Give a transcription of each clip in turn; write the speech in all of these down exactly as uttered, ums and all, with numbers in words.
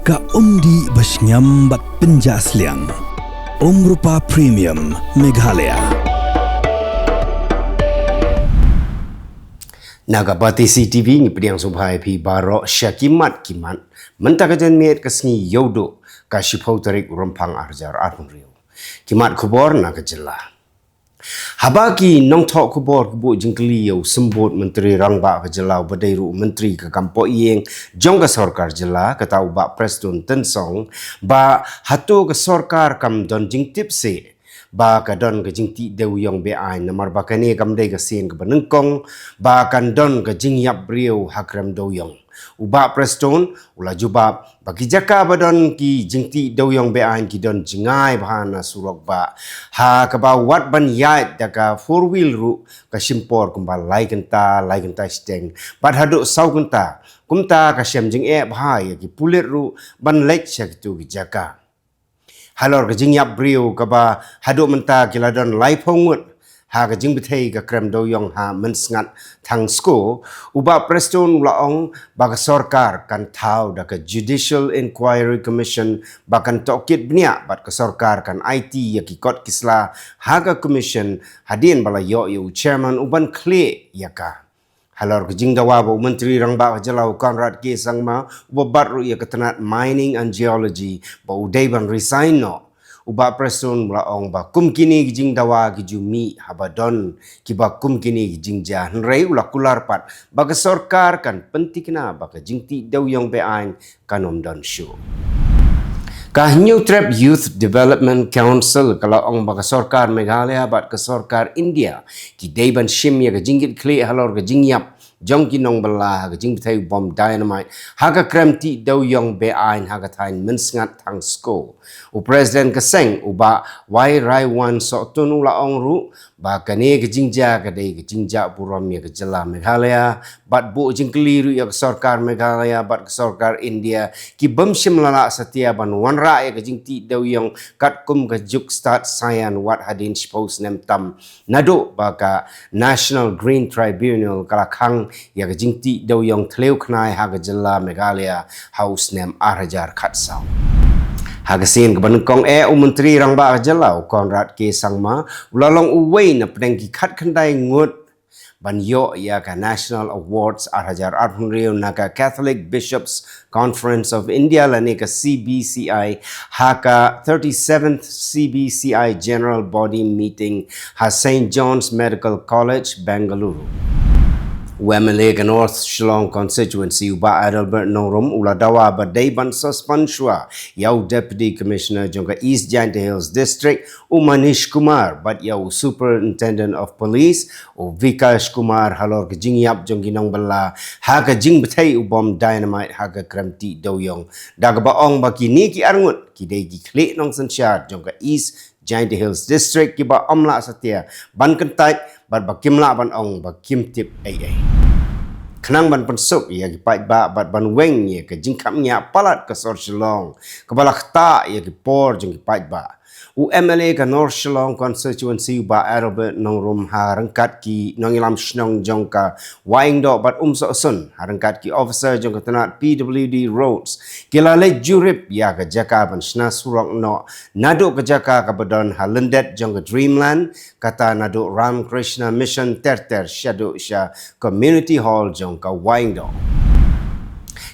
Ka umdih ba shngiam bad pynjah sliang. Umrupa Premium Meghalaya. Na ka Batesi T V ngi pdiang sngewbha ïa phi baroh sha ki mat ki mat. Mynta ka janmiet ka sngi Ïewduh ka shiphew tarik u Rymphang ar hajar arphew hynriew. Ki mat khubor na ka jylla. Haba ki nongthoh khubor ki buh jingkylli ïa u symbud Myntri Rangbah ka jylla uba dei ruh u Myntri ka kam pohïing jong ka sorkar jylla, kata u Bah Prestone Tynsong, ba hato ka sorkar kam don jingtip seh ba ka don ka jingtih dewiong be-aiñ, namar ba kane kam dei ka sien kaba nyngkong ba kan don ka jingïap briew ha krem dewiong. U Bah Prestone u la jubab ba ki jaka ba don ki jingtih dewiong be-aiñ ki don jngai bha na surok bah. Ha kaba wat ban ïaid da ka four wheel ruh ka shim por kumba lai kynta, lai kynta shiteng bad haduh saw kynta. Kumta ka shem jingeh bha ïa ki pulit ruh ban leit sha kitu ki jaka. Halor ka jingïap briew kaba haduh mynta ki la don laiphew ngut ha ka jingbthei ka krem dewiong ha Mynsngat Thangsko, u Bah Prestone u la ong ba ka sorkar kan thaw da ka Judicial Inquiry Commission ba kan tohkit bniah bad ka sorkar kan aiti ïa ki kot ki sla ha ka commission hadien ba la ïoh ïa u chairman u ban khlieh ïa ka. Halor ka jingdawa ba u Myntri Rangbah ka jylla u Conrad K Sangma uba bat ruh ïa ka tnat Mining and Geology ba u dei ban resign noh, u Bah Prestone u la ong ba kum kine ki jingdawa ki ju mih haba don kiba kum kine ki jingjia, hynrei u la kular pat ba ka sorkar kan pynthikna ba ka jingtih dewiong be-aiñ kan ym don shuh. Ka Hynñiewtrep Youth Development Council ka la ong ba ka sorkar Meghalaya bad ka sorkar India ki dei ban shim ïa ka jingkitkhlieh halor ka jingïap jong ki nongbylla ha ka jingbthei u bom dynamite ha ka krem tih dewiong be-aiñ ha ka thaiñ Mynsngat Thangsko. U President ka seng u Bah Wairaiwan Sohtun u la ong ruh ba kane ka jingjia ka dei ka jingjia burom ïa ka jylla Meghalaya bad buh jingkylli ruh ïa ka sorkar Meghalaya bad ka sorkar India ki bym shym la lah satia ban wanrah ïa ka jingtih dewiong katkum ka juk stad saian wat hadien shiphew snem tam naduh ba ka National Green Tribunal ka la khang ïa ka jingtih dewiong thliew khnai ha ka jylla Meghalaya ha u snem ar hajar khatsaw. Ha ka sien kaba nyngkong eh u Myntri Rangbah ka jylla u Conrad K Sangma u la long uwei na pdeng ki khatkhyndai ngut ban ïoh ïa ka National Awards ar hajar arphew hynriew na ka Catholic Bishops Conference of India lane ka C B C I ha ka thirty-seventh C B C I General Body Meeting ha Saint John's Medical College, Bengaluru. U M L A ka North Shillong Constituency u Bah Adelbert Nongrum u la dawa ba dei ban suspend shuwa ïa u Deputy Commissioner jong ka East Jaintia Hills District u Manish Kumar bad ïa u Superintendent of Police u Vikash Kumar halor ka jingïap jong ki nongbylla ha ka jingbthei u bom dynamite ha ka krem tih dewiong, da kaba ong ba kine ki arngut ki dei ki khlieh nongsynshar jong ka East Jaintia Hills District kiba ym lah satia ban kyntait bad ba kim lah ban ong ba kim tip ei ei. Khnang ban pynsuk ïa ki paidbah bad ban weng ïa ka jingkhapngiah palat ka sor Shillong kaba la ktah ïa ki por jong ki paidbah, u M L A ka North Shillong Constituency u Bah Adelbert Nongrum ha ryngkat ki nongïalam shnong jong ka Wahingdoh bad Umsohsun ha ryngkat ki officer jong ka tnat P W D Roads ki la leit jurip ïa ka jaka ban shna surok noh naduh ka jaka kaba don ha lyndet jong ka Dreamland, kata naduh Ramakrishna Mission ter ter shaduh sha Community Hall jong ka Wahingdoh.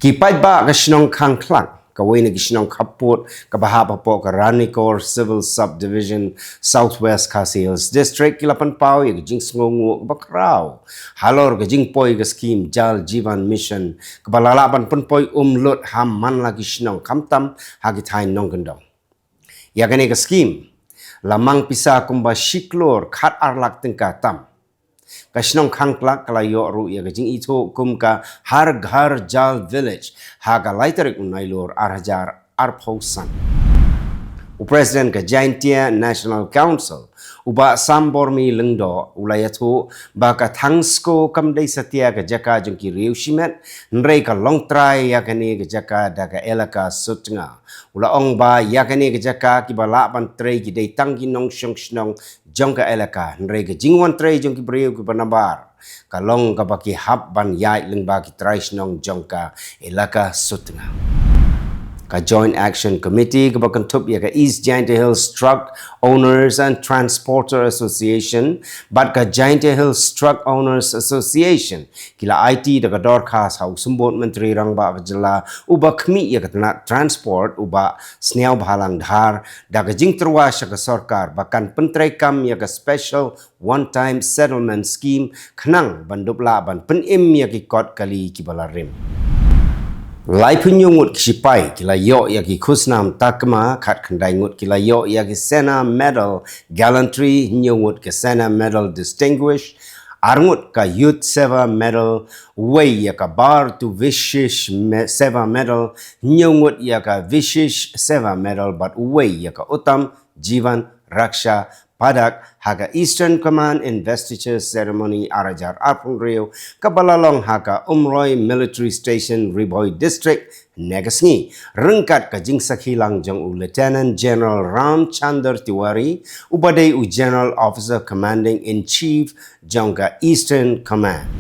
Ki paidbah ka shnong Khangkhlak, kawei na ki shnong khappud kaba hap hapoh ka Ranikor Civil Subdivision, South West Khasi Hills District, ki la pynpaw ïa ka jingsngewnguh kaba khraw halor ka jingpoi ka skhim Jal Jeevan Mission kaba la lah ban pynpoi um lut ha man la ki shnong khamtam ha ki thaiñ nongkyndong. Ïa kane ka skhim la mang pisa kumba shi klur khat ar lak tyngka tam. Ka shnong Khangkhlak ka la ïoh ruh ïa ka jingithuh kum ka Har Ghar Jal Village ha ka lai tarik u Nailur ar hajar arphew san. U President ka Jaintia National Council u Bah Sambormi Lyngdoh u la ïathuh ba ka Thangsko kam dei satia ka jaka jong ki riew shimet, hynrei ka long trai ïa kane ka jaka da ka Elaka Sutnga. U la ong ba ïa kane ka jaka kiba lah ban trei ki dei tang ki nongshong shnong jong ka Elaka, hynrei ka jingwan trei jong ki briew kiba nabar ka long kaba ki hap ban ïaid lyngba ki trai shnong jong ka Elaka Sutnga. Ka Joint Action Committee kaba kynthup ïa ka East Jaintia Hills Truck Owners and Transporter Association bad ka Jaintia Hills Truck Owners Association ki la aiti da ka dorkhas ha u Symbud Myntri Rangbah ka jylla uba khmih ïa ka tnat transport, u Bah Sniawbhalang Dhar, da ka jingtyrwa sha ka sorkar ba kan pyntreikam ïa ka Special One Time Settlement Scheme khnang ban dup lah ban pynim ïa ki kot kali kiba la rim. Laiphew hynñiew ngut ki shipai ki la ïoh ïa ki khusnam takma, khatkhyndai ngut ki la ïoh ïa ki Sena Medal Gallantry, hynñiew ngut ka Sena Medal Distinguished, ar ngut ka Youth Seva Medal, uwei ïa ka Bharatiya Vishesh Me-, Seva Medal, hynñiew ngut ïa ka Vishesh Seva Medal bad uwei ïa ka Uttam Jeevan Raksha Padak ha ka Eastern Command Investiture Ceremony ar hajar arphew hynriew kaba la long ha ka Umroi Military Station, Ri Bhoi District, hynne ka sngi. Ryngkat ka jingsakhi lang jong u Lieutenant General Ram Chandar Tiwari, uba dei u General Officer Commanding in Chief jong ka Eastern Command.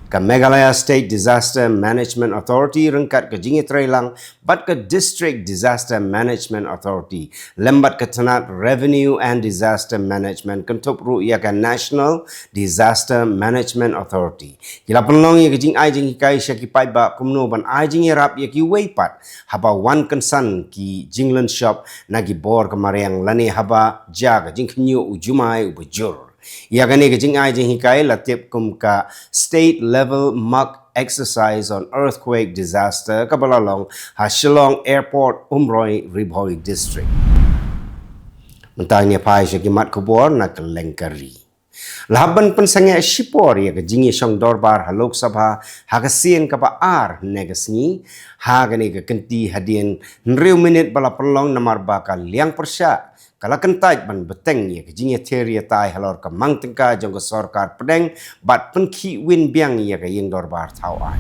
Ka Meghalaya State Disaster Management Authority ryngkat ka jingïatreilang bad ka District Disaster Management Authority lem bad ka tnat Revenue and Disaster Management kynthup ruh ïa ka National Disaster Management Authority ki la pynlong ïa ka jingai jinghikai sha ki paidbah kumno ban ai jingïarap ïa kiwei pat haba wan kynsan ki jinglynshop na ki bor ka mariang lane haba jia ka jingkhynñiuh u jumai uba jur. Ïa kane ka jingai jinghikai la tip kum ka State Level Mock Exercise on Earthquake Disaster kaba la long ha Shillong Airport, Umroi, Ri Bhoi District. Mynta ngin ïa phai sha ki mat khubor na kylleng ka ri. La hap ban pynsangeh shipor ïa ka jingïashong dorbar ha Lok Sabha ha ka sien kaba ar hynne ka sngi, ha kane ka kynti hadien hynriew minit ba la pynlong namar ba ka liang pyrshah ka la kyntait ban bteng ïa ka jingïathir ïatai halor ka mang tyngka jong ka sorkar pdeng bad pynkhih win biang ïa ka ïing dorbar thaw aiñ.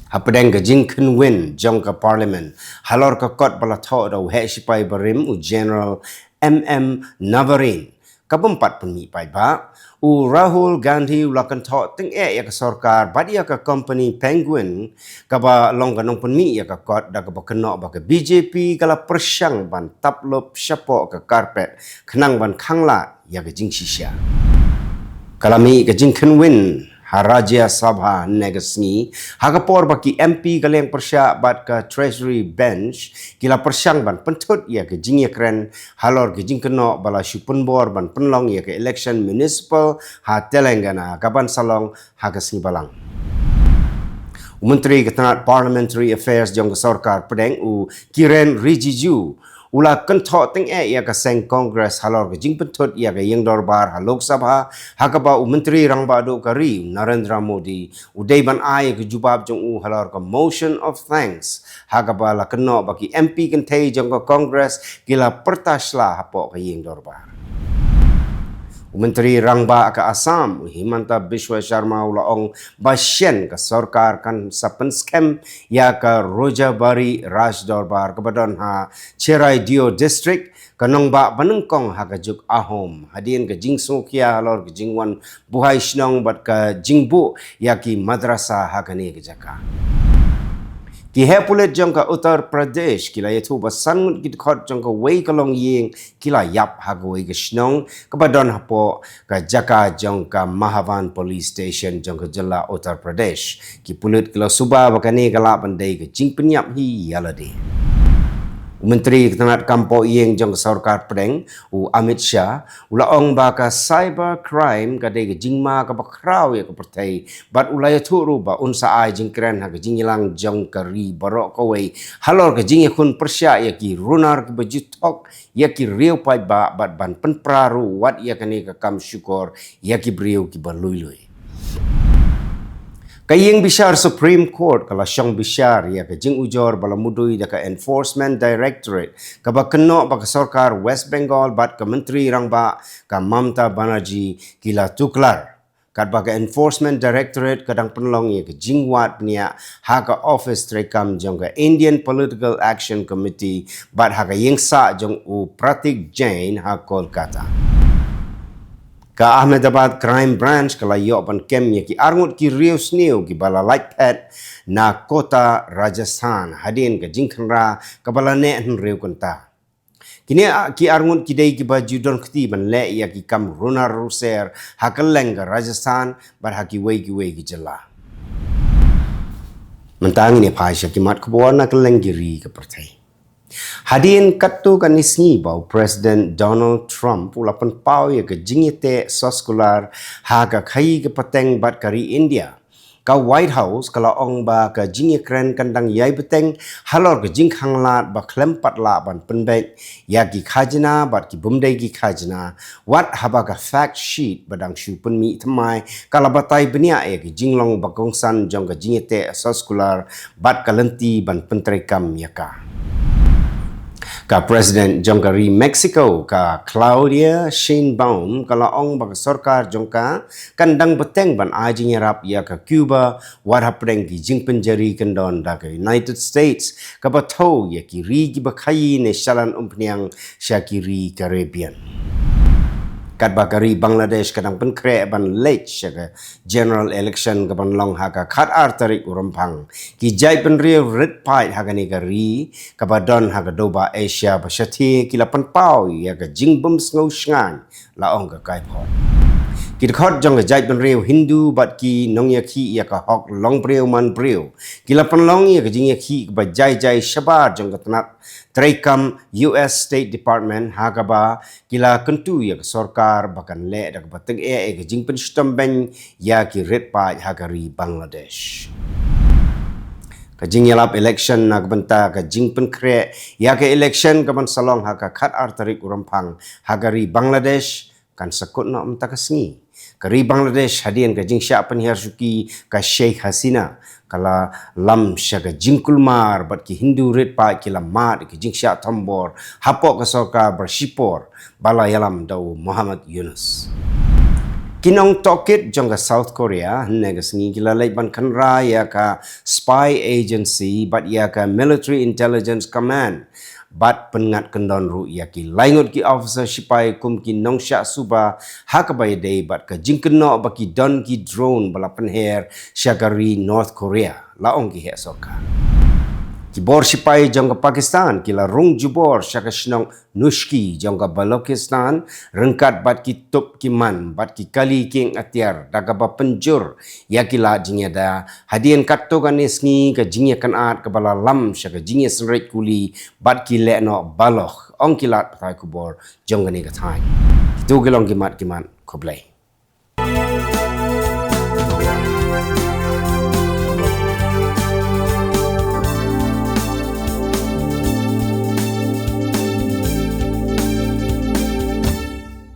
Hapdeng ka jingkhynwin jong ka Parliament halor ka kot ba la thoh da u heh shipai barim u General M M Navarin, ka bym pat pynmih paidbah, u Rahul Gandhi u la kynthoh tyngeh ïa ka sorkar bad ïa ka company Penguin kaba long ka nongpynmih ïa ka kot da kaba kynnoh ba ka B J P ka la pyrshang ban tap lup shapoh ka carpet khnang ban khanglad ïa ka jingshisha. Ka la mih ka jingkhynwin ha Rajya Sabha hynne ka sngi ha ka por ba ki M P ka liang pyrshah bad ka Treasury Bench ki la pyrshang ban pynthut ïa ka jingïakren halor ka jingkynnoh ba la shu pynbor ban pynlong ïa ka election municipal ha Telangana kaban sa long ha ka sngi Balang. U Myntri ka tnat Parliamentary Affairs jong ka sorkar pdeng u Kiren Rijiju u la kynthoh tyngeh ïa ka seng Congress halor ka jingpynthut ïa ka ïing dorbar ha Lok Sabha ha kaba u Myntri Rangbah Duh ka ri u Narendra Modi u dei ban ai ïa ka jubab jong u halor ka Motion of Thanks ha kaba la kynnoh ba ki M P kynthei jong ka Congress ki la pyrta shla hapoh ka ïing dorbar. U Myntri Rangbah ka Assam u Himanta Biswa Sharma u la ong ba shen ka sorkar kan sa pynskhem ïa ka Rajabari Raj Dorbar kaba don ha Chiraideo District, ka nongbah banyngkong ha ka juk Ahom hadien ka jingsngewkhia halor ka jingwan buhai shnong bad ka jingbuh ïa ki madrasa ha kane ka jaka. Ki heh pulit jong ka Uttar Pradesh ki la ïathuh ba san ngut ki dkhot jong kawei ka longïing ki la ïap ha kawei ka shnong kaba don hapoh ka jaka jong ka Mahavan Police Station jong ka jylla Uttar Pradesh. Ki pulit ki la suba ba kane ka lah ban dei ka jingpynïap hi ïa lade. U Myntri ka tnat kam poh ïing jong ka sorkar pdeng u Amit Shah u la ong ba ka cyber crime ka dei ka jingma kaba khraw ïa ka pyrthei bad u la ïathuh ruh ba un sa ai jingkren ha ka jingïalang jong ka ri baroh kawei halor ka jingïakhun pyrshah ïa ki runar kiba ju thok ïa ki riew paidbah bad ban pynpra ruh wat ïa kane ka kam shukor ïa ki briew kiba lui lui. Ka ïing bishar Supreme Court ka la shong bishar ïa ka jingujor ba la mudui da ka Enforcement Directorate kaba kynnoh ba ka sorkar West Bengal bad ka Myntri Rangbah ka Mamata Banerjee ki la tuklar. Katba ka Enforcement Directorate ka dang pynlong ïa ka jingwad bniah ha ka office treikam jong ka Indian Political Action Committee bad ha ka ïing sah jong u Pratik Jain ha Kolkata. Ka Ahmedabad Crime Branch ka la ïoh ban kem ïa ki arngut ki riewsniew kiba la lait phet na Kota Rajasthan hadien ka jingkhynra kaba la neh hynriew kynta. Kine ki arngut ki dei kiba ju don kti ban leh ïa ki kam runar ruser ha kylleng ka Rajasthan bad ha kiwei kiwei ki jylla. Mynta ngin ïa phai sha ki mat khubor na kylleng ki ri ka pyrthei. Hadien katto katne sngi ba u President Donald Trump u la pynpaw ïa ka jingïateh soskular ha ka khaïi ka pateng bad ka ri India, ka White House ka la ong ba ka jingïakren kan dang ïai bteng halor ka jingkhanglad ba khlem pat lah ban pynbeit ïa ki khajna bad ki bym dei ki khajna, wat haba ka fact sheet ba dang shu pynmih thymmai ka la batai bniah ïa ki jinglong ba kongsan jong ka jingïateh soskular bad ka lynti ban pyntreikam ïa ka. Ka President jong ka ri Mexico, ka Claudia Sheinbaum, ka la ong ba ka sorkar jong ka kan dang bteng ban ai jingïarap ïa ka Cuba wat hapdeng ki jingpynjari kyndon da ka United States kaba thew ïa ki ri kiba khaïi ne shalan umphniang sha ki ri Caribbean. Katba ka ri Bangladesh ka dang pynkhreh ban leit sha ka general election kaban long ha ka khatar tarik u Rymphang, ki jaitbynriew rit paid ha kane ka ri kaba don ha ka dewbah Asia Bashathie ki la pynpaw ïa ka jingbym sngew shngaiñ, la ong ka kaiphod. Ki dkhot jong ka jaitbynriew Hindu bad ki nongïakhih ïa ka hok longbriew manbriew ki la pynlong ïa ka jingïakhih kaba jai jai shabar jong ka tnat treikam U S State Department ha kaba ki la kyntu ïa ka sorkar ba kan leh da kaba tyngeh ïa ka jingpynshitom beiñ ïa ki rit paid ha ka ri Bangladesh. Ka jingïalap election na ka bynta ka jingpynkhreh ïa ka election kaban sa long ha ka khatar tarik u Rymphang ha ka ri Bangladesh kan sa kut noh mynta ka sngi. Ka ri Bangladesh hadien ka jingshah pynhiar shuki ka Sheikh Hasina ka la lam sha ka jingkulmar bad ki Hindu rit paid ki la mad ka jingshah thombor hapoh ka sorkar ba shipor ba la ïalam da u Muhammad Yunus. Ki nongtohkit jong ka South Korea hynne ka sngi ki la leit ban khynra ïa ka spy agency bad ïa ka Military Intelligence Command bad pynngat kyndon ruh ïa ki laingut ki officer shipai kum ki nongshah suba ha kaba ïadei bad ka jingkynnoh ba ki don ki drone ba la pynher sha ka ri North Korea, la ong ki heh sorkar. Ki bor shipai jong ka Pakistan ki la rung jubor sha ka shnong Nushki jong ka Balochistan ryngkat bad ki tup ki man bad ki kali kieng atiar da kaba pynjur ïa ki lad jingïada hadien katto katne sngi ka jingïakynad kaba la lam sha ka jingïasynreit kuli bad ki lehnoh Baloch, ong ki lad pathai khubor jong kane ka thaiñ. Kito ki long ki mat ki mat. Khublei.